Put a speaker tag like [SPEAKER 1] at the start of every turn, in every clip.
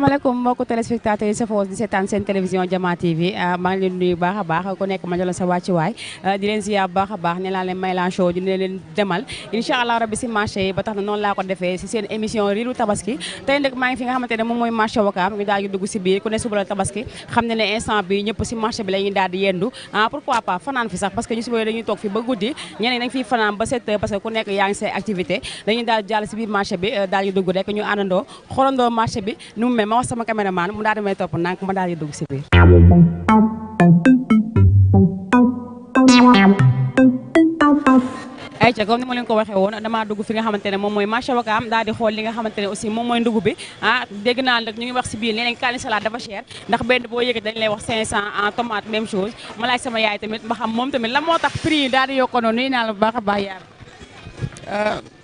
[SPEAKER 1] asalaamaaleykum mbokku téléspectateurs yi safoo di seetaan seen télévision Jama TV maa ngi leen nuyu baax a baax ku nekk ma jëloon sa wàccuwaay di leen ziar baax a baax ne laa leen Maylan Show dina leen demal incha allah rabbi si marché yi ba tax na noonu laa ko defee si seen émission riiru tabaski tey nag maa ngi fi nga xamante ne moom mooy marché Wakaam ñu daal di dugg si biir ku ne suba la tabaski xam ne ne instant bi ñëpp si marché bi la ñuy daal di yendu pourquoi pas fanaan fi sax parce que ñu suba dañuy toog fi ba guddi ñeneen dañ fiy fanaan ba 7 heures parce que ku nekk yaa ngi say activité dañuy daal jàll si biir marché bi daal di dugg rek ñu àndandoo xoolandoo marché bi nu mu mel ma wax sama caméraman mu daal di may topp ndànk ma daal di dugg si biir. ayca comme ni ma leen ko waxee woon damaa dugg fi nga xamante ne moom mooy marché Wakaam daal di xool li nga xamante ne aussi moom mooy ndugg bi dégg naa nag ñu ngi wax si biir nee nañ kaani salade dafa cher ndax benn boo yëgee dañ lay wax 500 en tomate même chose ma laaj sama yaay tamit ba xam moom tamit la moo tax prix yi daal di yokk noonu nuyu naa la bu baax a baax yaar.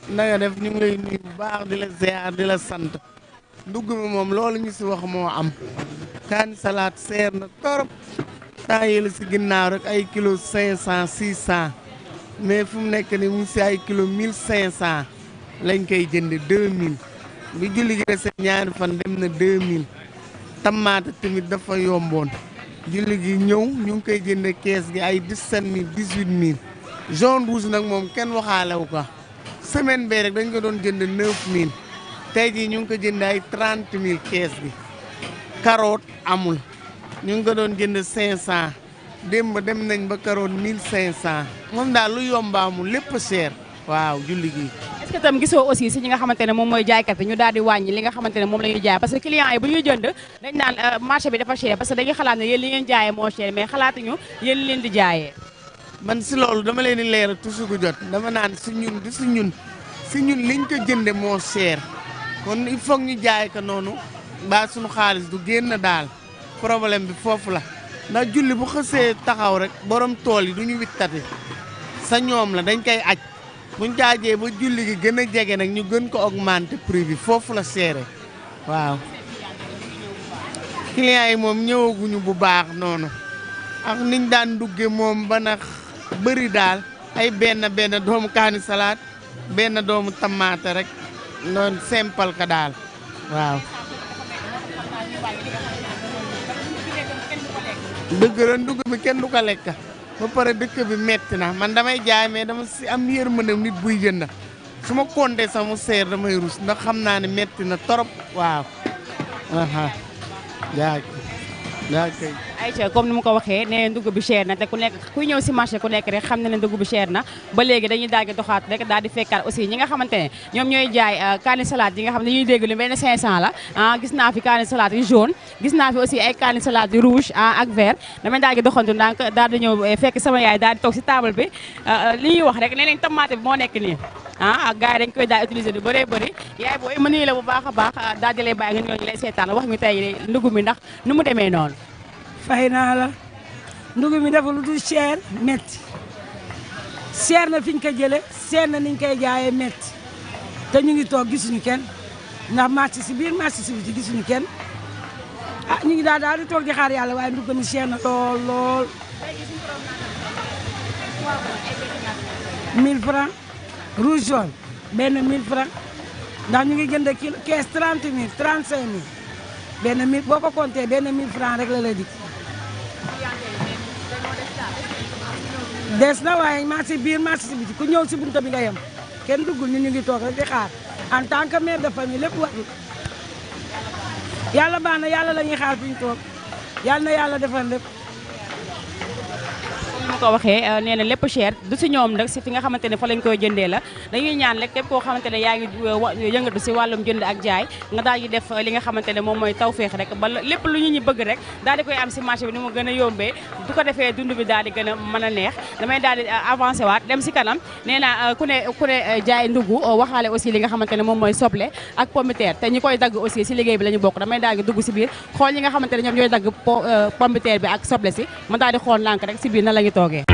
[SPEAKER 2] na nga def ñu ngi lay nuyu bu baax di la ziar di la sant ndugg mi moom loolu ñu si wax moo am kaani salade seer na torop temps yële si ginnaaw rek ay kilo 500 600 mais fu mu nekk ni mu ngi si ay kilo 1500 lañ koy jënde 2000 bi julli gi dese ñaari fan dem na 2000 tamaate tamit dafa yomboon julli gi ñëw ñu ngi koy jënde kees gi ay 17000 18000 jaune rouge nag moom kenn waxaalewu ko semaine bee rek dañ ko doon jënd 9000 tey jii ñu ngi ko jënd ay 30000 kees gi carotte amul ñu ngi ko doon jënd 500 démb dem nañ ba carotte 1500 moom daal lu yomba amul lépp cher waaw julli gi.
[SPEAKER 1] est-ce que tam gisoo aussi si ñi nga xamante ne moom mooy jaaykat yi ñu daal di wàññi li nga xamante ne moom la ñuy jaay parce que clients yi bu ñuy jënd dañ naan marché bi dafa cher parce que dañuy xalaat ne yéen li ngeen jaayee moo cher mais xalaatuñu yéen li leen di jaayee.
[SPEAKER 2] man si loolu dama leen di leeral toujours gu jot dama naan si ñun du si ñun liñ ko jënde moo cher kon il faut ñu jaay ko noonu ba suñu xaalis du génn daal problème bi foofu la ndax julli bu xësee taxaw rek borom tool yi du ñu wittati sa ñoom la dañ koy aj buñ jaajee ba julli gi gën a jege nag ñu gën ko augmenter prix bi foofu la seere waaw clients yi moom ñëwaguñu bu baax noonu ak niñ daan dugge moom ba nax bëri daal ay benn doomu kaani salade benn doomu tamaate rek noonu simple ka daal waaw dëgg la ndugg mi kenn du ko lekk ba pare dëkk bi metti na man damay jaay mais dama si am yërmande nit buy jënd su ma compté sama seer damay rus ndax xam naa ne metti na torop waaw jaay kay
[SPEAKER 1] ayca comme ni mu ko waxee nee ndugg bi cher na te ku nekk kuy ñëw si marché ku nekk rek xam na ne ndugg bi cher na ba léegi dañuy daal di doxaat rek daal di fekkaat aussi ñi nga xamante ne ñoom ñooy jaay kaani salade yi nga xam ne ñuy dégg lu benn 500 la gis naa fi kaani salade yu jaune gis naa fi aussi ay kaani salade yu rouge ak vert damay daal di doxantu ndànk daal di ñëw fekk sama yaay daal di toog si table bi li ñuy wax rek nee nañ tomate bi moo nekk nii ak gars yi dañ koy daal utiliser lu bëree bëri yaay booy ma nuyu la bu baax a baax daal di lay bàyyi nga ñëw ñu lay seetaan wax ñu tey ndugg mi ndax nu mu demee noonu.
[SPEAKER 3] fay naa la ndugg mi dafa lu dul cher métti cher na fi ñu ko jëlee cher na ni ñu koy jaayee métti te ñu ngi toog gisuñu kenn ndax marché si biir marché si biti gisuñu kenn ñu ngi daal di toog di xaar yàlla waaye ndugg mi cher na lool lool. 1000 francs rouge jaune benn 1000 francs ndax ñu ngi jënd kilo kees 30 000 35 000 benn 1000 boo ko compté benn 1000 francs rek la dik des na waaye marché biir marché si biti ku ñëw si buntu bi nga yem kenn duggul ñu ngi toog rek di xaar en tant que mère de famille lépp war yàlla baax na yàlla la ñuy xaar fi ñu toog yàlla na yàlla defal lépp.
[SPEAKER 1] comme ma ko waxee nee na lépp cher du si ñoom nag si fi nga xamante ne fa lañ koy jëndee la dañuy ñaan rek képp koo xamante ne yaa ngi yëngatu si wàllum jënd ak jaay nga daal di def li nga xamante ne moom mooy tawféex rek ba lépp lu ñu bëgg rek daal di koy am si marché bi ni mu gën a yombee du ko defee dund bi daal di gën a mën a neex damay daal di avancé waat dem si kanam nee na ku ne jaay ndugu waxaale aussi li nga xamante ne moom mooy soble ak pomme de terre te ñi koy dagg aussi si liggéey bi la ñu bokk damay daal di dugg si biir xool ñi nga xamante ne ñoom ñooy dagg pomme de terre bi ak soble si ma daal di xool lànk rek si biir na la ñu toogee.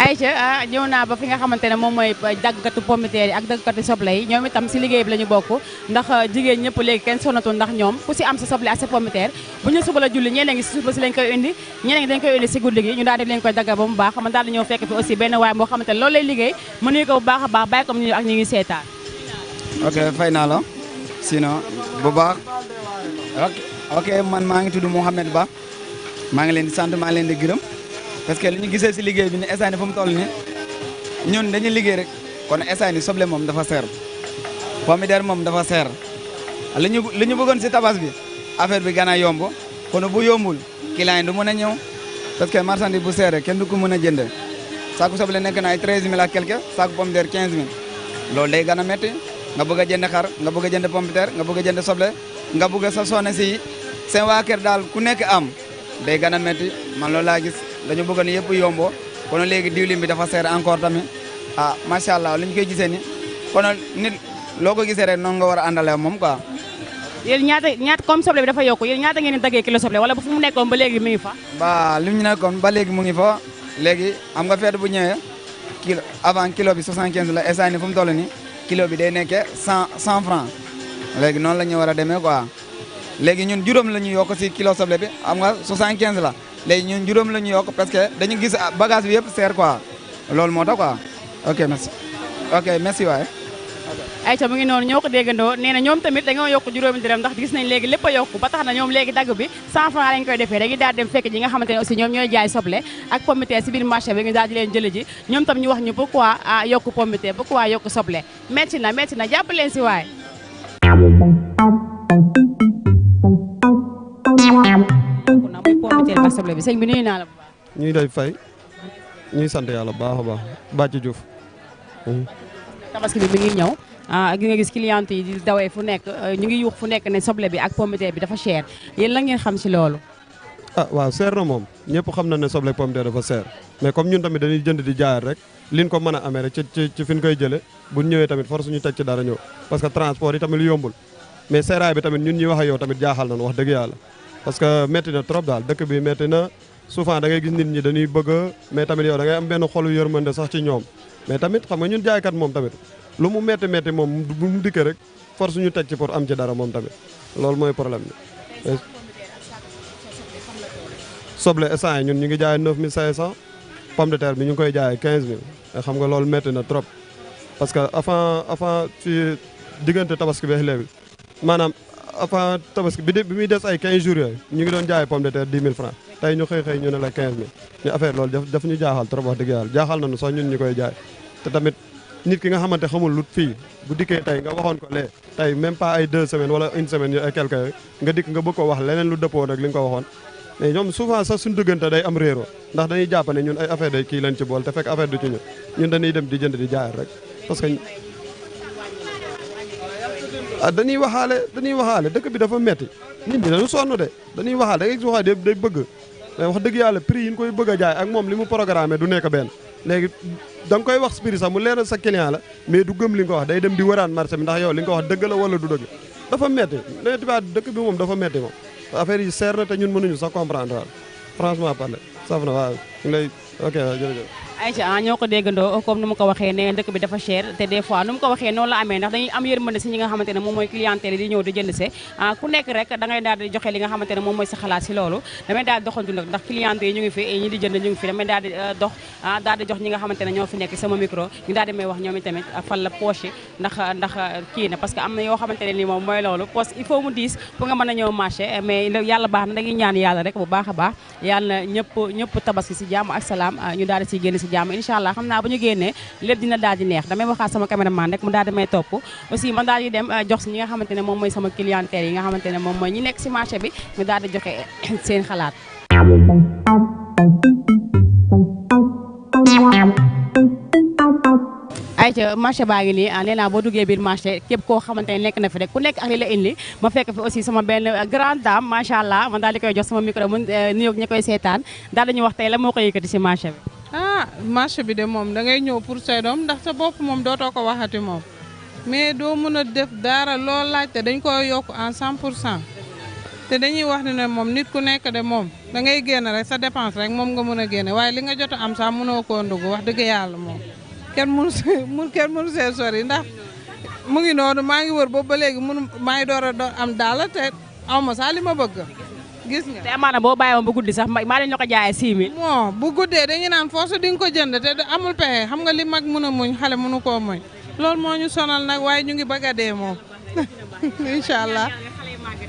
[SPEAKER 1] ayca ñëw naa ba fi nga xamante ne moom mooy daggatu pomiteer yi ak daggatu soble yi ñoom itam si liggéey bi la ñu bokk ndax jigéen ñëpp léegi kenn sonatul ndax ñoom ku si am sa soble ak sa pomiteer bu ñu suba la julli ñeneen ngi si suba si lañ koy indi ñeneen ngi dañ koy indi si guddi gi ñu daal di leen koy dagga ba mu baax man daal di ñëw fekk fi aussi benn waay moo xamante ne loolu lay liggéey mu nuyu ko bu baax a baax bàyyi ko mu nuyu ak ñi ngi seetaan.
[SPEAKER 4] ok fay naa la sinon bu baax ok man maa ngi tudd Mouhamed Ba maa ngi leen di sant maa ngi leen di gërëm parce que li ñu gisee si liggéey bi ne instant fu mu toll nii ñun dañuy liggéey rek kon instant soble moom dafa seer pomme de terre moom dafa seer li ñu bëggoon si tabas bi affaire bi gën a yomb kon bu yombul client yi du mën a ñëw parce que marchandise bu seer kenn du ko mën a jënd saako soble nekk na ay 13000 ak quelque saako pomme de terre 15000 loolu day gën a métti nga bëgg a jënd xar nga bëgg a jënd pomme de terre nga bëgg a jënd soble nga bëgg a sa soxna si seen waa kër daal ku nekk am day gën a métti man loolu laa gis dañu bëgg ni yëpp yombo kon léegi diwlin bi dafa seer encore tamit ah macha allah li ñu koy gisee ni kon nit loo ko gisee rek noonu nga war a àndale moom quoi.
[SPEAKER 1] yéen ñaata comme soble bi dafa yokku yéen ñaata ngeen di daggee kilo soble wala fu mu nekkoon ba léegi mi ngi fa.
[SPEAKER 4] ba li ñu nekkoon ba léegi mu ngi fa léegi am nga feet bu ñëwee kilo avant kilo bi 75 la instant ni fu mu toll nii kilo bi day nekkee 100 francs léegi noonu la ñu war a demee quoi léegi ñun juróom la ñu yokk si kilo soble bi am nga 75 la léegi ñun juróom la ñu yokk parce que dañu gis bagage bi yëpp seer quoi loolu moo tax quoi ok merci waay.
[SPEAKER 1] ayca mu ngi noonu ñoo ko déggandoo nee na ñoom tamit dañoo yokk juróomi dërëm ndax gis nañ léegi lépp a yokku ba tax na ñoom léegi dagg bi 100 francs lañ koy defee dañuy daal dem fekk ñi nga xamante ne aussi ñoom ñooy jaay soble ak pomme de terre si biir marché bi ñu daal di leen jële ji ñoom tam ñu wax ñu pourquoi yokk pomme de terre pourquoi yokk soble metti na jàpp leen si waay. na muy pomme de terre ak soble bi sëñ bi nuyu naa la bu baax.
[SPEAKER 5] ñuy day fay ñuy sant yàlla baax a baax Bàcc Diouf.
[SPEAKER 1] tabaski bi mi ngi ñëw gi nga gis client yi di dawee fu nekk ñu ngi yuux fu nekk ne soble bi ak pomme de terre bi dafa cher yéen la ngeen xam si loolu.
[SPEAKER 5] ah waaw seer na moom ñëpp xam na ne soble ak pomme de terre dafa seer mais comme ñun tamit dañuy jënd di jaayat rek liñ ko mën a amee rek ci fi ñu koy jëlee bu ñëwee tamit force ñu teg ci dara ñëw parce que transport yi tamit lu yombul mais seeraay bi tamit ñun ñuy wax ak yow tamit jaaxal nañu wax dëgg yàlla parce que métti na trop daal dëkk bi métti na souvent da ngay gis nit ñi dañuy bëgg mais tamit yow da ngay am benn xolu yërmande sax ci ñoom mais tamit xam nga ñun jaaykat moom tamit lu mu métti moom bu mu dikkee rek force ñu teg ci pour am ci dara moom tamit loolu mooy problème bi. soble instant yi ñun ñu ngi jaay 9500 pomme de terre bi ñu ngi koy jaayee 15000 te xam nga loolu métti na trop parce que avant fii diggante tabaski bi léegi maanaam avant tabaski bi muy des ay 15 jours yooyu ñu ngi doon jaayee pomme de terre 10 000 francs tey ñu xëy ñu ne la 15000 ñu affaire loolu daf ñu jaaxal trop wax dëgg yàlla jaaxal nañu sax ñun ñu koy jaay te tamit nit ki nga xamante xamul lut fii bu dikkee tey nga waxoon ko lee tey même pas ay 2 semaines wala 1 semaine ay quelque yooyu nga dikk nga bëgg ko wax leneen lu dëppoo rek li nga ko waxoon mais ñoom souvent sax suñu diggante day am réero ndax dañuy jàpp ne ñun ay affaire day kii leen ci bool te fekk affaire du ci ñun dañuy dem di jënd di jaay rek parce que dañuy waxaale dëkk bi dafa metti nit ñi dañu sonn de dañuy waxaale da ngay gis waxaale day bëgg mais wax dëgg yàlla prix yi ñu koy bëgg a jaay ak moom li mu programmé du nekk benn léegi da nga koy wax prix sax mu leeral sa client la mais du gëm li nga ko wax day dem di wëraan marché bi ndax yow li nga ko wax dëgg la wala du dëgg dafa metti dëkk bi moom dafa metti moom affaire yi seer na te ñun mënuñu sax comprendre waal franchement parler saf na waaw ñu lay ok jërëjëf
[SPEAKER 1] Aïcha ñoo ko déggandoo comme nu mu ko waxee ne dëkk bi dafa cher te des fois nu mu ko waxee noonu la amee ndax dañuy am yërmande si ñi nga xamante ne moom mooy clientèle yi di ñëw di jënd see ku nekk rek da ngay daal di joxe li nga xamante ne moom mooy sa xalaat si loolu damay daal di doxantu nag ndax clientèle yi ñu ngi fi ñi di jënd ñu ngi fi damay daal di dox daal di jox ñi nga xamante ne ñoo fi nekk sama micro ñu daal di may wax ñoom tamit fan la poche yi ndax kii na parce que am na yoo xamante ne nii moom mooy loolu poche il faut mu diis pour nga mën a ñëw marché mais yàlla baax na dañuy ñaan yàlla rek bu baax a baax yàlla ñëpp tabaski si jàmm ak salaam ñu daal di siy génn si jàmm incha allah xam naa bu ñu génnee lépp dina daal di neex damay waxaat sama caméraman rek mu daal di may topp aussi man daal di dem jox si ñi nga xamante ne moom mooy sama clientèle yi nga xamante ne moom mooy ñi nekk si marché bi ñu daal di joxe seen xalaat ayca marché baa ngi nii nee naa boo duggee biir marché képp koo xamante ne nekk na fi rek ku nekk ak li la indi ma fekk fi aussi sama benn grande dame macha allah man daal di koy jox sama micro mu nuyoog ñi koy seetaan daal dañuy wax tey la moo ko yëkkati si marché bi
[SPEAKER 6] marché bi de moom da ngay ñëw pour say doom ndax sa bopp moom dootoo ko waxati moom mais doo mën a def dara loo laajte dañ ko yokk en 100% te dañuy wax ne moom nit ku nekk de moom da ngay génn rek sa dépense rek moom nga mën a génne waaye li nga jot a am sax mënoo koo ndugg wax dëgg yàlla moom kenn mënu see sori ndax mu ngi noonu maa ngi wër boobu ba léegi maa ngi door a am daal te aw ma sax li ma bëgg gis nga.
[SPEAKER 1] te amaana boo bàyyi woon bu guddi sax maa leen ñu ko jaayee 6000.
[SPEAKER 6] bon bu guddee dañuy naan force di nga ko jënd te amul pexe xam nga li mag mën a muñ xale mënu koo muñ loolu moo ñu sonal nag waaye ñu ngi bëgg a dee moom incha allah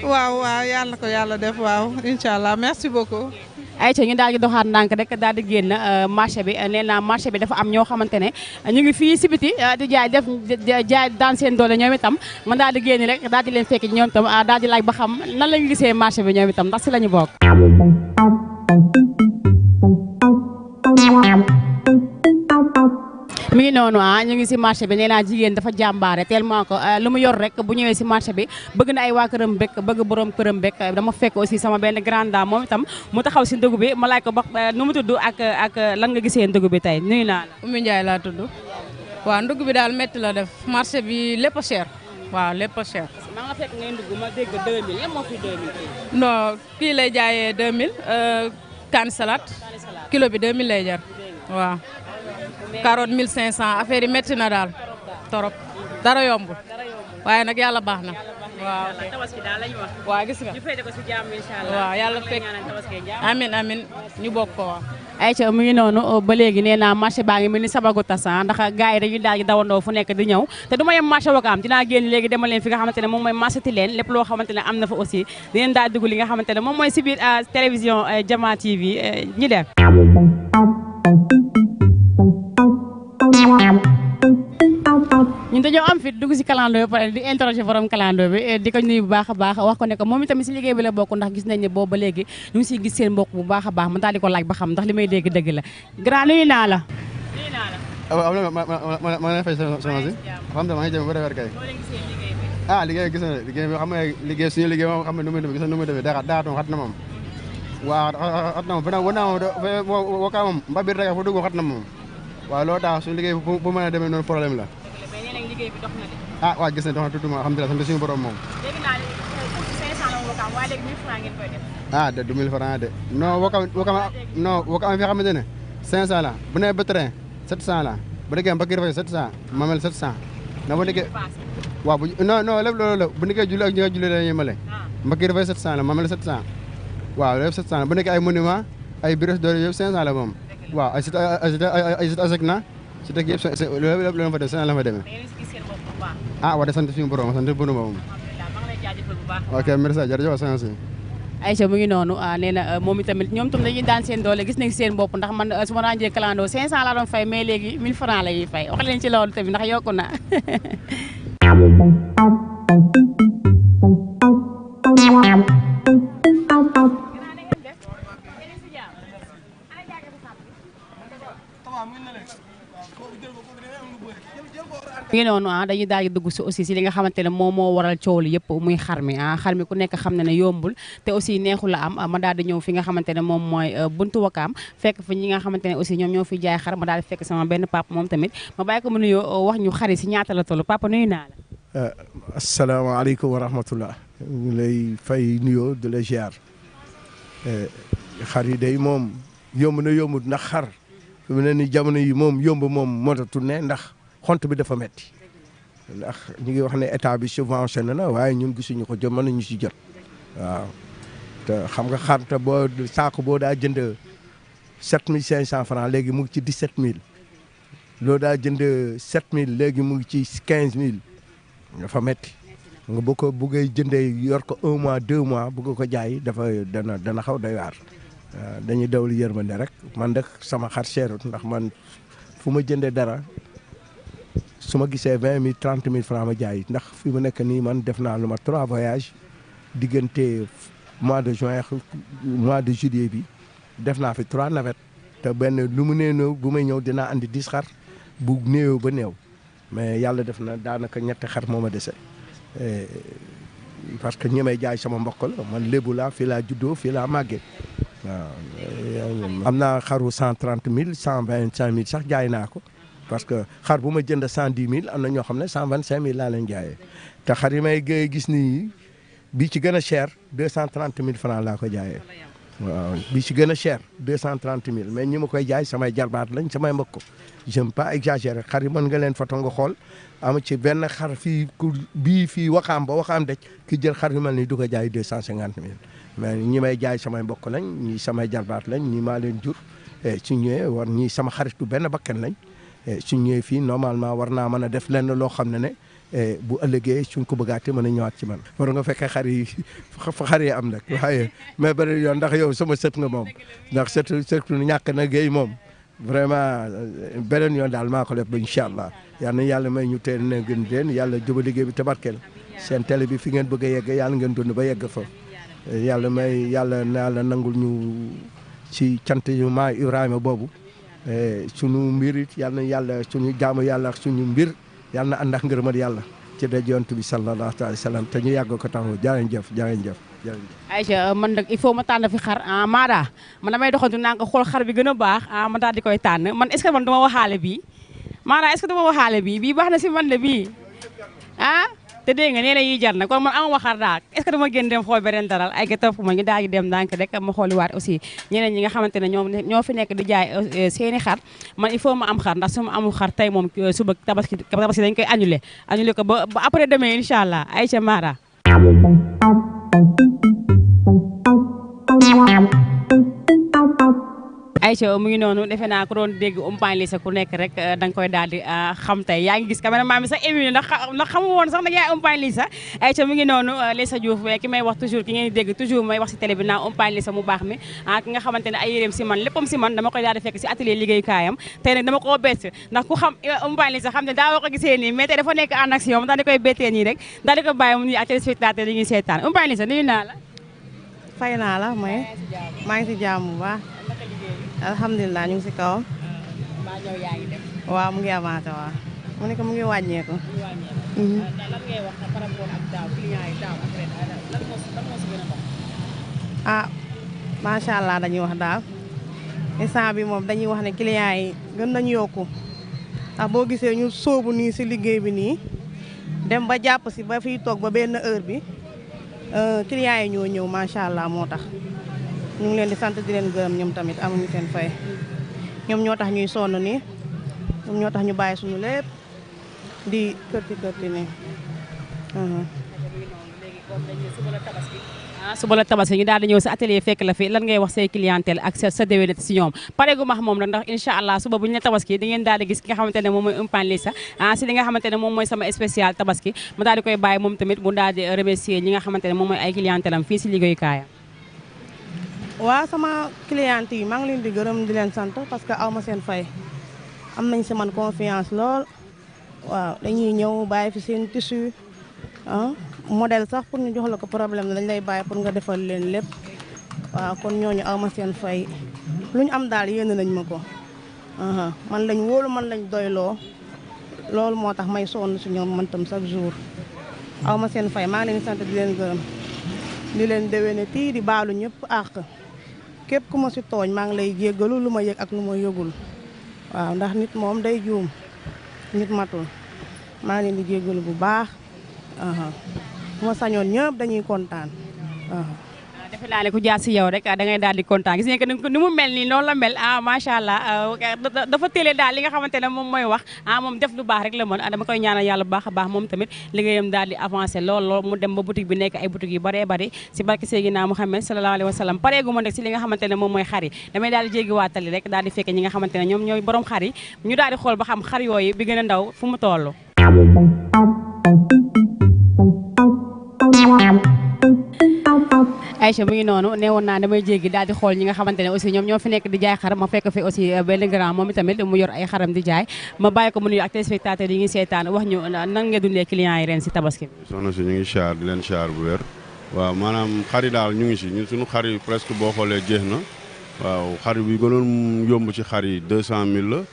[SPEAKER 6] waaw yàlla ko yàlla def waaw incha allah merci beaucoup.
[SPEAKER 1] ayca ñu daal di doxaat ndànk rek daal di génn marché bi nee naa marché bi dafa am ñoo xamante ne ñu ngi fii si biti di jaay daan seen doole ñoom itam man daal di génn rek daal di leen fekk ñoom itam daal di laaj ba xam nan la ñu gisee marché bi ñoom itam ndax si la ñu bokk. mi ngi noonu ñu ngi si marché bi nee naa jigéen dafa jàmbaare tellement que lu mu yor rek bu ñëwee si marché bi bëgg na ay waa këram bekk bëgg borom këram bekk dama fekk aussi sama benn grande dame moom itam mu taxaw si ndugg bi ma laaj ko ba nu mu tudd ak lan nga gisee ndugg bi tey nuyu naa la.
[SPEAKER 7] Oumy Ndiaye laa tudd waaw ndugg bi daal métti la def marché bi lépp a cher waaw lépp a cher.
[SPEAKER 1] maa nga fekk ngay ndugg ma dégg 2000 lan moo fi 2000.
[SPEAKER 7] non kii lay jaayee 2000 kaani salade kilo bi 2000 lay jar waaw. carotte 1500 affaire yi métti na daal torop dara yombul waaye nag yàlla baax na waaw.
[SPEAKER 1] tabaski daal lañu wax.
[SPEAKER 7] waaw gis nga
[SPEAKER 1] ñu féete ko si jàmm incha allah.
[SPEAKER 7] waaw yàlla fekk amin ñu bokk ko waaw.
[SPEAKER 1] ayca mu ngi noonu ba léegi nee naa marché baa ngi mel ni sabagu tas ndax gars yi dañuy daal di dawandoo fu nekk di ñëw te du ma yem marché Wakaam dinaa génn léegi demal leen fi nga xamante ne moom mooy marché Tilène lépp loo xamante ne am na fa aussi dineen daal dugg li nga xamante ne moom mooy si biir télévision Jama TV ñi dem. ñun dañoo am fit dugg si calando bi pare di interroger borom calando bi di ko nuyu bu baax a baax wax ko ne que moom itamit si liggéey bi la bokk ndax gis nañ ne boobu ba léegi ñu ngi siy gis seen mbokk bu baax a baax ma daal di ko laaj ba xam ndax li may dégg dëgg la grand nuyu naa la. nuyu naa la.
[SPEAKER 8] ma ngi fay sama si xam nga maa ngi jëm ba defar kay. liggéey gis na liggéey bi xam nga liggéey suñu liggéey moom xam nga nu muy demee gis na nu muy demee daa doon xat na moom waaw xat na moom feneen wan naa moom Wakaam moom mbabir rek fu dugg xat na moom waaw loolu tax suñu liggéey bu mën a demee noonu problème la.
[SPEAKER 1] liggéey bi dox na de.
[SPEAKER 8] waaw gis nañ dox na tuuti ma alhamdulilah sant suñu borom moom.
[SPEAKER 1] léegi naa ne pour 500 la Wakaam waaye léegi 1000 francs ngeen koy def.
[SPEAKER 8] de du 1000 francs de non Wakaam fi xamante ne 500 la bu nee ba train 700 la bu nekkee mbakki dafay 700 mamel 700 na bu nekkee waaw non lépp loolu la bu nekkee julli ak ñi nga julli dañuy yemale mbakki dafay 700 la mamel 700 waaw lépp 700 la bu nekkee ay monument ay bureau d'or yëpp 500 la moom waaw ay site asec na si dëkk yëpp lépp la fa def seen la fa demee wax de sant suñu borom sant borom moom ok merci jërëjëf sant si
[SPEAKER 1] Aïcha mu ngi noonu nee na moom itamit ñoom tam dañuy daan seen doole gis nañ seen bopp ndax man su ma ràññee calando 500 laa doon fay mais léegi 1000 francs la ñuy fay wax leen ci loolu tamit ndax yokku na mi ngi noonu dañuy daal di dugg si aussi si li nga xamante ne moom moo waral coow li yëpp muy xar mi xar mi ku nekk xam na ne yombul te aussi neexul la am ma daal di ñëw fi nga xamante ne moom mooy buntu Wakaam fekk fi ñi nga xamante ne aussi ñoom ñoo fi jaay xar ma daal di fekk sama benn papa moom tamit ma bàyyi ko mu nuyoo wax ñu xari si ñaata la toll papa nuyu naa la.
[SPEAKER 9] asalaamaaleykum wa rahmatullah ñu lay fay nuyoo de la ziar xar yi day moom yomb na yombut ndax xar fi mu ne ni jamono yi moom yomb moom mootatul ne ndax xont bi dafa metti ndax ñu ngi wax ne état bi subventionné na waaye ñun gisuñu ko jot mën nañu si jot waaw te xam nga xar te boo saako boo daa jënd 7500 francs léegi mu ngi ci 17000 loo daa jënd 7000 léegi mu ngi ci 15000 dafa metti nga boo ko buggee jëndee yor ko 1 mois 2 mois bugg ko jaay dafa dana xaw doy waar dañuy dawal yërmande rek man de sama xar seerut ndax man fu ma jëndee dara su ma gisee 20000 30000 francs ma jaay ndax fi mu nekk nii man def naa lu ma 3 voyages diggante mois de juin mois de juillet bi def naa fi 3 navettes te benn lu mu néew bu may ñëw dinaa andi 10 xar bu néew ba néew mais yàlla def na daanaka ñetti xar moo ma dese parce que ñi may jaay sama mbokk la man lébu laa fii laa juddoo fii laa màggee waaw am naa xaru 130000 125000 sax jaay naa ko parce que xar bu ma jënd 110000 am na ñoo xam ne 125000 laa leen jaayee te xar yi may gis nii bii ci gën a cher 230 000 francs laa ko jaayee waaw bii ci gën a cher 230 000 mais ñi ma koy jaay samay jarbaat lañ samay mbokk j'aime pas exagérer xar yi mën nga leen foto nga xool ama ci benn xar fii ku bii fii waxaam ba waxaam dej ki jël xar yu mel ni du ko jaay 250 000 mais ñi may jaay samay mbokk lañ ñii samay jarbaat lañ ñii maa leen jur su ñëwee war ñii sama xaritu benn bakkan lañ su ñëwee fii normalement war naa mën a def lenn loo xam ne bu ëllëgee suñ ko bëggaatee mën a ñëwaat ci man war nga fekkee xar yi fa xar yi am nag waaye mais bëri yoon ndax yow sama sët nga moom ndax sëtu ñàkk na géey moom vraiment beneen yoon daal maa ko def ba incha allah yal na yàlla may ñu teel na gën den yàlla juba liggéey bi tabarkeel seen télé bi fi ngeen bëgg a yegg yàlla ngeen dund ba yegg fa yàlla may yàlla nangul ñu ci cant yu maa Ibrahima boobu sunu mbir it yal na yàlla suñu jaamu yàlla ak suñu mbir yal na ànd ak ngërëmal yàlla ci daj yonent bi sallallahu alayhi wa sallam te ñu yàgg ko taxaw jërëjëf jërëjëf.
[SPEAKER 1] Aïcha man nag il faut ma tànn fi xar Maada man damay doxantu naa ko xool xar bi gën a baax ma daal di koy tànn man est ce que man duma waxaale bii Maada est ce que duma waxaale bii baax na si man de bii te dégg nga nee na yiy jar na kon man amuma xar daal est ce que dama génn dem xool beneen daral ay ga topp ma ñu daal di dem ndànk rek ma xooliwaat aussi ñeneen ñi nga xamante ne ñoo fi nekk di jaay seeni xar man il faut ma am xar ndax su ma amul xar tey moom suba tabaski dañ koy annulé ko ba après demain incha allah Aïcha Mara Aïcha mu ngi noonu defe naa ko doon dégg umpaañ li sa ku nekk rek da nga koy daal di xam tey yaa ngi gis caméraman bi sax émi ndax xamu woon sax nag yaay umpaañ li sa Aïcha mu ngi noonu Lissa Diouf ki may wax toujours ki ngeen dégg toujours may wax si télé bi naa umpaañ li sa mu baax mi ki nga xamante ne ay yéreem si man léppam si man dama koy daal di fekk si atelier liggéeyukaayam tey nag dama koo bett ndax ku xam umpaañ li sa xam ne daa ko gisee nii mais tey dafa nekk en action daal di koy bettee nii rek daal di ko bàyyi mu nuyu ak téléspectateur yi ñuy seetaan umpaañ li sa nuyu naa la
[SPEAKER 10] fay naa la may maa ngi si jàmm bu baax alhamdulilah ñu ngi si kawam.
[SPEAKER 1] maa ñëw yaa ngi dem.
[SPEAKER 10] waaw mu ngi avancé waaw. mu ne ko mu ngi wàññeeku.
[SPEAKER 1] lan ngay wax par rapport ak daaw client yi daaw ak ren lan moo si gën a baax.
[SPEAKER 10] macha allah dañuy wax daaw instant bi moom dañuy wax ne client yi gën nañu yokku ndax boo gisee ñu sóobu nii si liggéey bi nii dem ba jàpp si ba fiy toog ba benn heure bi client yi ñoo ñëw macha allah moo tax. ñu ngi leen di sant di leen gërëm ñoom tamit amuñu seen fay ñoom ñoo tax ñuy sonn nii ñoom ñoo tax ñu bàyyi suñu lépp di kërti nii.
[SPEAKER 1] suba la tabaski ñu daal di ñëw sa atelier fekk la fi lan ngay wax say clientèle ak sa déwénati si ñoom pare gu max moom la ndax incha allah suba bu ñu la tabaski di ngeen daal di gis ki nga xamante ne moom mooy umpaañ li sa si li nga xamante ne moom mooy sama spécial tabaski ma daal di koy bàyyi moom tamit mu daal di remercier ñi nga xamante ne moom mooy ay clientèle am fii si liggéeyukaayam.
[SPEAKER 10] waaw sama cliente yi maa ngi leen di gërëm di leen sant parce que aw ma seen fay am nañ si man confiance lool waaw dañuy ñëw bàyyi fi seen tissu modèle sax pour ñu jox la ko problème dañ lay bàyyi pour nga defal leen lépp waaw kon ñooñu aw ma seen fay lu ñu am daal yéen nañ ma ko man lañ wóolu man lañ doyloo loolu moo tax may sonn si ñoom man tam chaque jour aw ma seen fay maa ngi leen di sant di leen gërëm di leen déwéne tii di baalu ñëpp àq képp ku ma si tooñ maa ngi lay jéggalu lu ma yëg ak lu ma yëgul waaw ndax nit moom day juum nit matul maa ngi leen di jéggalu bu baax bu ma sañoon ñëpp dañuy kontaan.
[SPEAKER 1] defe naa ne ku jaar si yow rek da ngay daal di kontaan gis ngeen que ni mu mel nii noonu la mel macha allah dafa télé daal li nga xamante ne moom mooy wax moom def lu baax rek la mën dama koy ñaanal yàlla bu baax a baax moom tamit liggéeyam daal di avancé lool mu dem ba boutique bi nekk ay boutique yu bëree bëri si barke Seydina Muhammad sallallahu alayhi wa sallam pareegu ma nag si li nga xamante ne moom mooy xar yi damay daal di jéggi waatali rek daal di fekke ñi nga xamante ne ñoom ñooy borom xar yi ñu daal di xool ba xam xar yooyu bi gën a ndaw fu mu toll. Aïcha mu ngi noonu ne woon naa damay jéggi daal di xool ñi nga xamante ne aussi ñoom ñoo fi nekk di jaay xar ma fekk fi aussi benn grand moom itamit mu yor ay xaram di jaay ma bàyyi ko mu nuyu ak téléspectateurs yi ngi seetaan wax ñu nan nga dundee clients yi ren si tabaski bi.
[SPEAKER 11] soxna si ñu ngi char di leen char bu wér waaw maanaam xar yi daal ñu ngi si ñun suñu xar yi presque boo xoolee jeex na waaw xar bi gënoon yomb ci xar yi 200 000 la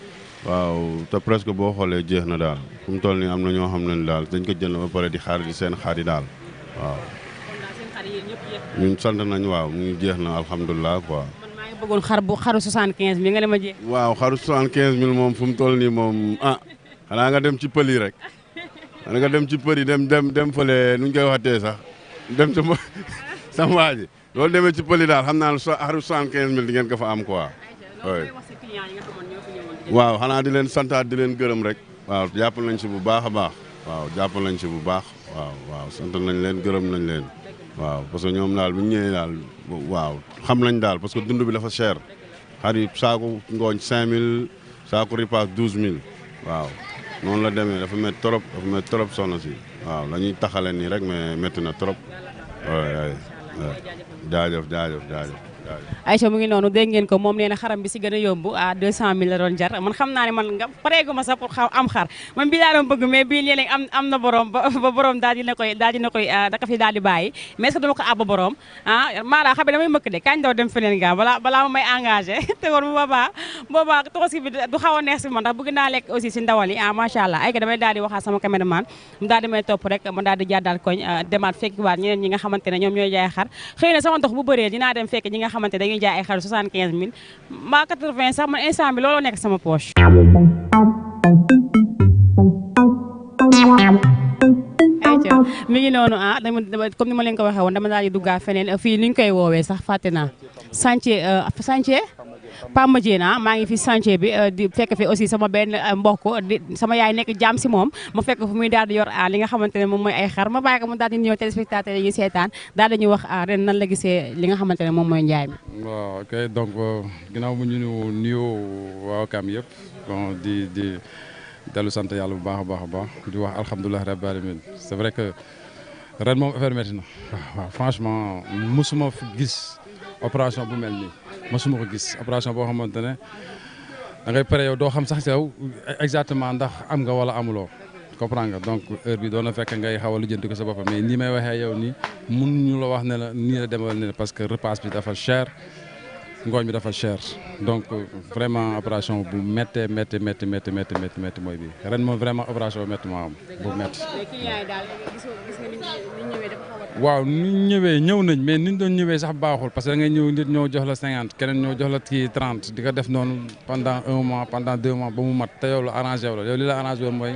[SPEAKER 11] waaw te presque boo xoolee jeex na daal fu mu toll nii am na ñoo xam ne daal dañ ko jënd ba pare di xaar di seen xar yi daal waaw. ñun sant nañ waaw mu ngi jeex na alhamdulilah quoi.
[SPEAKER 1] man maa ngi bëggoon xaru 75 000 nga dem a jeex.
[SPEAKER 11] waaw xaru 75 000 moom fu mu toll nii moom xanaa nga dem ci pël yi rek xanaa nga dem ci pël yi dem fële nu ñu koy waxatee sax dem ci sama waa ji loolu demee ci pëli daal xam naa ne xaru 75000 di ngeen ko fa am quoi. waaw xanaa di leen santaat di leen gërëm rek. waaw jàppal nañ ci bu baax a baax. waaw jàppal nañ ci bu baax. waaw sant nañ leen gërëm nañ leen. waaw parce que ñoom daal bu ñu ñëwee daal waaw xam nañ daal parce que dund bi dafa cher. xar yi saako ngooñ 5000 saako ripaas 12000 waaw noonu la demee dafa métti trop soxna si waaw la ñuy taxale nii rek mais métti na trop waay jaajëf.
[SPEAKER 1] Aïcha mu ngi noonu dégg ngeen ko moom nee na xaram bi si gën a yomb à 200000 la doon jar man xam naa ne man nga pareegu ma sax pour am xar man bii daa doon bëgg mais bii léeg-léeg am na borom ba borom daal dina koy daka fi daal di bàyyi mais est-ce que dama ko àbb borom maanaam xam ne damay mëkk de kañ daw dem feneen gaa balaa ma may engagé te war bu boobaa tabaski bi du xaw a neex si man ndax bëgg naa lekk aussi si ndawal yi macha allah ay ka damay daal di waxaat sama caméraman mu daal di may topp rek ma daal di jàddaal koñ demaat fekk waat ñeneen ñi nga xamante ne ñoom ñooy jaay xar xëy na sama ndox bu bëree dinaa dem fekk ñi nga xamante dañuy jaay ay xar 75000 mbaa 80 sax man instant bi looloo nekk sama poche. ayca mi ngi noonu comme ni ma leen ko waxee woon dama daal di duggaat feneen fii ni ñu koy woowee sax fàtte naa chantier Pamba Dieng maa ngi fi chantier bi di fekk fi aussi sama benn mbokk sama yaay nekk jaam si moom ma fekk fu muy daal di yor li nga xamante ne moom mooy ay xar ma bàyyi ko mu daal di ñëw téléspectateurs yi seetaan daal dañuy wax ren nan la gisee li nga xamante ne moom mooy njaay mi.
[SPEAKER 12] waaw ok donc ginnaaw bu ñu nuyoo waa Ouakam yëpp bon di dellu sant yàlla bu baax a baax di wax alhamdulilah rabbil alamin c'est vrai que ren moom affaire métti na waaw franchement musuma gis opération bu mel nii mosuma ko gis opération boo xamante ne da ngay pare yow doo xam sax yow exactement ndax am nga wala amuloo comprendre nga donc heure bi doon na fekk ngay xaw a lijjanti ko sa boppam mais nii may waxee yow nii mun ñu la wax ne la nii la demal ne parce que repas bi dafa cher ngooñ bi dafa cher donc vraiment opération bu méttee métti mooy bii ren moom vraiment opération métti moo am bu métti. waaw ni ñëw nañ mais ni ñu doon ñëwee sax baaxul parce que da ngay ñëw nit ñoo jox la 50 keneen ñoo jox la kii 30 di ko def noonu pendant 1 mois pendant 2 mois ba mu mat te yow la arrangé wu la yow li la arrangé woon mooy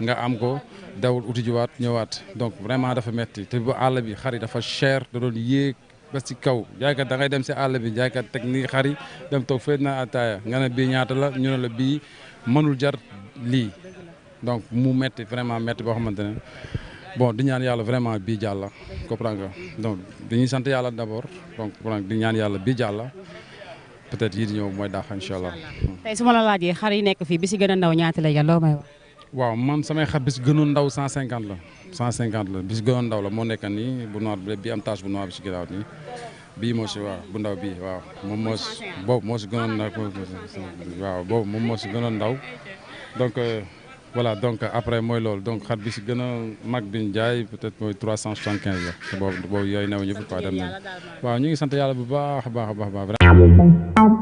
[SPEAKER 12] nga am ko dawul uti jiwaat ñëwaat donc vraiment dafa métti te bu àll bi xar yi dafa cher da doon yéeg ba ci kaw jaaykat da ngay dem si àll bi jaaykat teg ni xar yi dem toog fee na ataaya nga ne bii ñaata la ñu ne la bii mënul jar lii donc mu métti vraiment métti boo xamante ne bon di ñaan yàlla vraiment bii jàlla comprendre nga donc dañuy sant yàlla d'abord donc di ñaan yàlla bii jàlla peut-être yii di ñëw mooy daax incha allah.
[SPEAKER 1] tey su ma la laajee xar yi nekk fii bi si gën a ndaw ñaata lay jar loo may wax.
[SPEAKER 12] waaw man samay xar bis gënoon ndaw 150 la 150 la bis gënoon ndaw la moo nekk nii bu noir bi am tache bu noir bi si ginnaaw nii bii moo si waaw bu ndaw bii waaw moom moo si boobu moo si gënoon ndaw waaw boobu moom moo si gënoon ndaw donc. voilà donc après mooy loolu donc xar bi si gën a mag bi ñu jaay peut-être mooy 375 la te boobu yooyu new ñëpp quoi dem nañ waaw ñu ngi sant yàlla bu baax a baax vraiment